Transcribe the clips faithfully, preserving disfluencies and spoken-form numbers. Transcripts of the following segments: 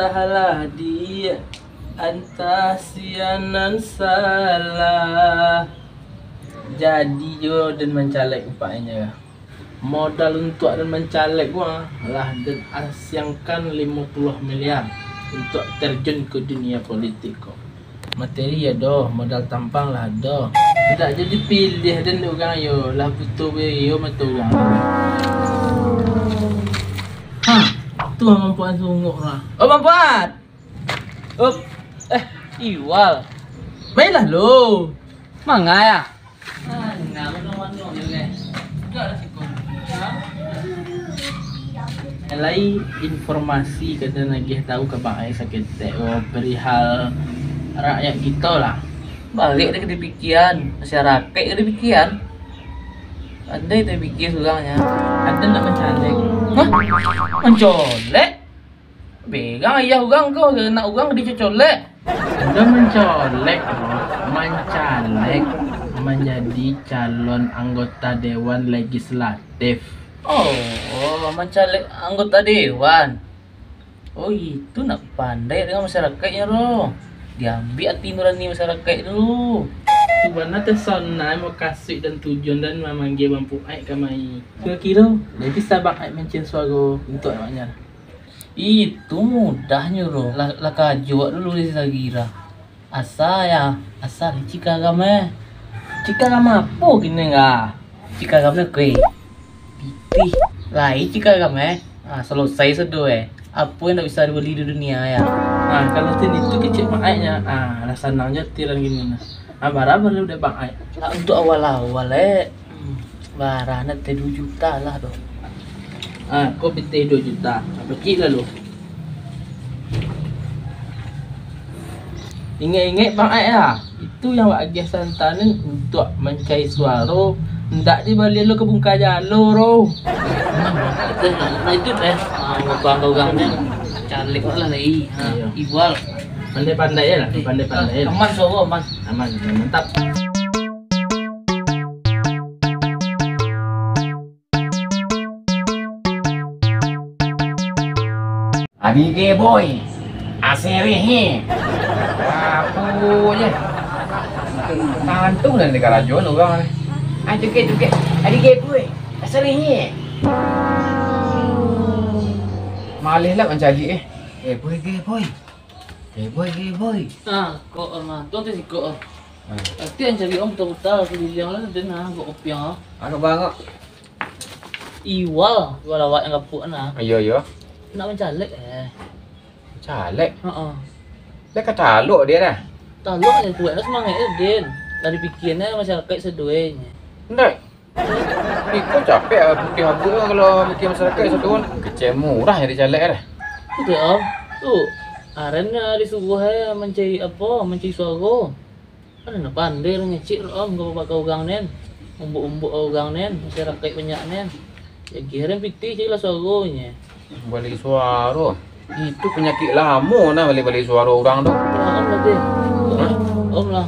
Salah di antah sianan salah. Jadi jo den mancaleg umpaknyo. Modal untuak den mancaleg ko lah den asiangkan limo puluah miliar untuak terjun ka dunia politik ko. Materi ado, modal tampang lah ado. Indak jadi pilih den dek urang yo, lah buto beriyo mato urang. Ha, tu Mampuan sungguah lah. Oh, Mampuan! Up. Eh, Iwal. Mailah lo. Mangai ah? Lai informasi ka den agiah tahu ka Bang Ai saketek, oh, perihal rakyat kito lah. Baliak dek ka dipikian, masyarakaik ka dipikian. Andai tapikia surang nyo, ado nak mancaleg. Hah? Mancolek? Begang ayah urang ko, anak urang dicocolek. Ado mancolek, bro. Mancaleg, manjadi calon anggota Dewan Legislatif. Oh, mancaleg anggota Dewan. Oh, itu nak pandai dengan masyarakaiknyo, bro. Diambiak ati nurani masyarakaik dulu. Tu bana teh sonai mukasuik dan tujuan dan mamanggia Bang Puaik kamari. Kiro-kiro, lai bisa Bang Aik mancari suaro untuak awaknyo? Itu mudahnyo, bro. Lah, lah kajuak dulu di Sagira. Asa ya, asa di Cikarang, eh. Cikarang apo kini, ah? Cikarang ni kuih. Pitih. Lai Cikarang, eh. Ah, selesai sudah, eh. Apo yang ndak bisa dibeli di dunia, ya? Ah, kalau tin itu kecek maaknyo, ah, lah sanang jo tiran gini nah. Ah, bara-bara udah Bang Ai. Ah, untuk awal-awal, eh. Hmm, bara nak teh dua juta lah tu. Ah, kau pitih dua juta. Apa cik lalu? Ingat-ingat Bang Ai lah. Itu yang awak agiah santan ni untuak mancari suaro, ndak dibali lo ka bungka jalo tu. Nah, itu teh, ah, bapangka urang teh. Caleg lah lai. Ha, Iyo. Iwal. Pandai-pandai je lah, Eh, pandai-pandai je lah. Aman, suaro aman. Aman, aman, mantap. Adi Geboy, asirihi. Apo je. Tantu nan dikarajoan urang ni. Ah, cukik, cukik. Adi Geboy, asirihi. Maleh lah mancaliak, eh. Geboy, Geboy. Geboy, Geboy. Ah, kok, ah, mah. Tuan tu sikok, ah. Ah. Tapi yang cari om putar-putar, keliling lah, dia nah, buat kopi, ah. Agak bangak. Iwal, Iwal awak yang kapuk nah. Iyo, iyo. Nak mancalek, eh. Mancalek? Heeh. Dah ka talok dia dah. Talok je kuat lah semangat dia, Din. Dari pikirnya masyarakat seduanya. Ndak. Iko capek ah, putih abu lah kalau pikir masyarakat satu kan. Kecil murah jadi caleg dah. Tu dia, Om. Tu. Arannya disuruh saya mencari apa? Mencari suara. Kan nak pandai lah ngecek tu, Om, ka babakau urang nen. Umbuk-umbuk urang nen, masyarakat banyak nen. Ya, kirim pitih je lah suaranya. Balik suara. Itu penyakit lama nah balik-balik suara orang tu. Ya, Om lah, Din. Hah? Om lah.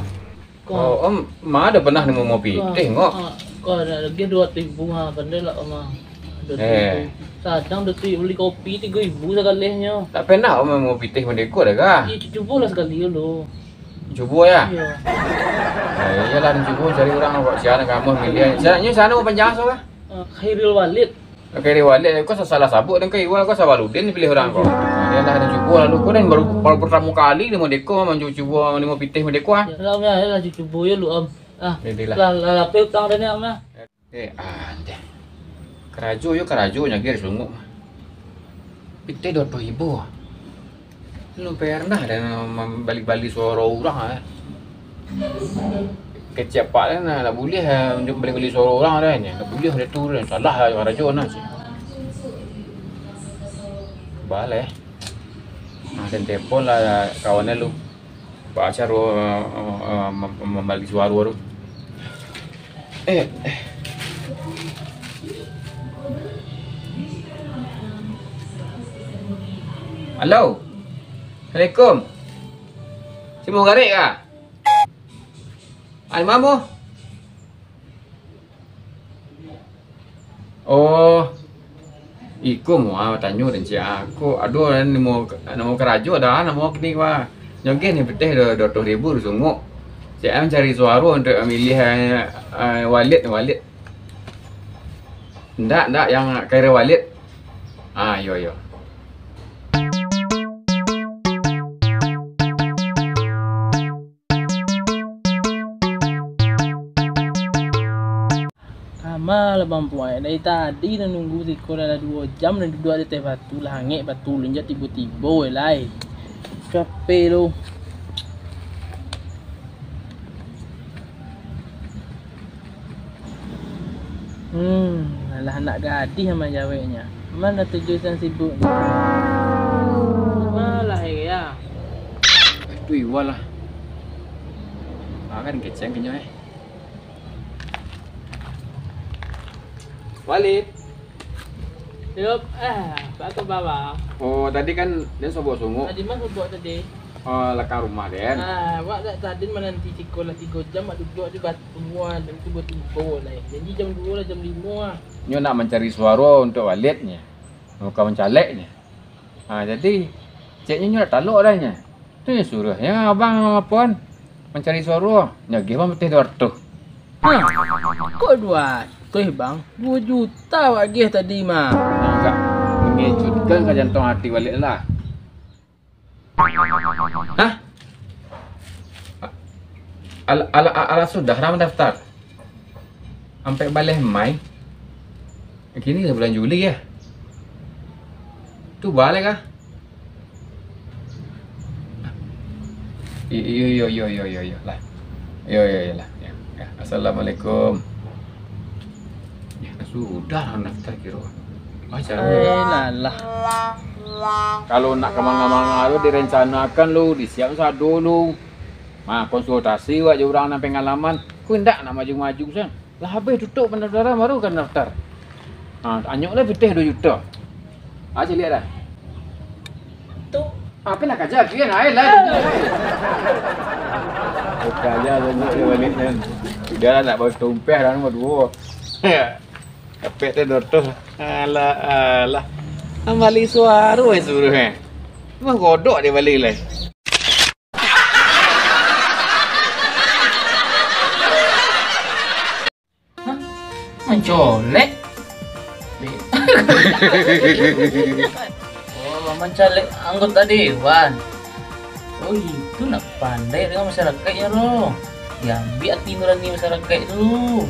Kau Oh, Om, ma ada pernah nemu mau pitih, Kau, ngok? ah, kau ada lagi dua ribu ha, pandai lah Om ah. Dua ribu. Eh. Sadang dua ribu beli kopi tiga ribu sakalihnyo. Tak pernah Om mau pitih mendeko dah kah? Ih, cubolah sekali dulu. Cubo ya? Iya. Eh, iyalah, cubo cari orang awak siapa kamu milih. Sa-, nyo sana mau panjang so lah? Eh, Khairil Walid. Oke, di Walid, kau salah sabut dan kau Iwal, kau Sawaludin pilih orang kau. Iyalah, ada cubo lalu kau dan baru, baru pertama kali ni mendeko, mancu cubo ni mau pitih mendeko ah. Ya, lah, ya, lah, cubo ya lu, Om. Ah, Jadilah. lah, lah, lapeh utang dah ni, Om, lah. Eh, anjay. Karajo yo karajo nyo, Gir, sungguh. Pitih dua puluh ribu. Lu pernah dah mambali-bali suaro urang, eh? Kecek apak dah, nah, ndak buliah, eh, bali-bali suaro urang dah, nyo. Ndak buliah dah tu, dah. Salah lah karajo, nah, cik. Baleh. Nah, den telepon lah kawan lu. Baa caro, eh, eh, mem-, mambali suaro tu. Eh, eh. Halo. Assalamualaikum. Si Mugarik kah? Ai, mamo. Oh. Iko mau ah, tanyo den ciek ah. Ko ado namo, namo karajo dah, namo kini wah. Nyo geh ni pitih duo ratuih ribu di sungguah. Ciek ah mancari suaro untuak mamiliah, eh, walid, walid. Ndak, ndak, yang kira walid. Ah, iyo, iyo. Kama lah Bang Puai, dari tadi lah nunggu siko lah duo jam, lah duduak di ateh batu, lah angek batu, lunjak tibo-tibo lai. Capek lo. Hmm, alah anak gadih aman jaweknyo. Mano tujuan sibuk? Malah ya. Itu Iwa lah. Makan keceng kenyo eh. Walid. Yup, eh, apa kabar, Bang? Oh, tadi kan den sobok sungguah. Tadi mah sobok tadi. Oh, lakang rumah den. Ah, awak dak tadi mananti siko lah tigo jam, mak duduak di batu, dan tibo-tibo lah. Janji jam duo lah, jam limo lah. Nyo nak mancari suaro untuak walidnyo. Bukan mancaleknyo. Ha, jadi, ceknyo nyo nak talok dah nyo. Tu nyo suruah, ya, abang apo an mancari suaro. Nyo agih bang pitih duo ratuih. Ha, kok duo ratuih, Bang? Duo juta awak agih tadi mah. Agak mengejutkan ka jantuang ati baliak lah. Hah? Al-, al-, al-, alah sudah lah mandaftar? Ampek baleh Mai. Kini lah bulan Juli ya. Tu baleh kah? I-, iyo, iyo, iyo, iyo, iyo, iyo, lah. Iyo, iyo, iyo, lah. Ya, ya. Assalamualaikum. Ya, sudah lah mandaftar kiro. Macam Eh, lalah. Kalau nak ka manga-manga tu direncanakan lu, disiap sado lu. Ma, konsultasi wak jo urang nan pengalaman. Ku indak nak maju-maju san. Lah habis tutup pendaftaran baru ka daftar. Ha, anyok lah pitih duo juta. Ha, caliak dah. Tu. Apa nak kaja kian ai lah. Kaja tunjuk dia balik kan. Sudah lah nak baru tumpah dah nombor duo. Ya. Dapek tu duo ratus. Alah, alah. Mambali suaro eh suruh eh. Mah godok dia balik lah. Hah? Mancolek? Oh, mancalek anggota dewan. Oh, itu nak pandai dengan masyarakatnya, loh. Diambil hati nurani masyarakat tu.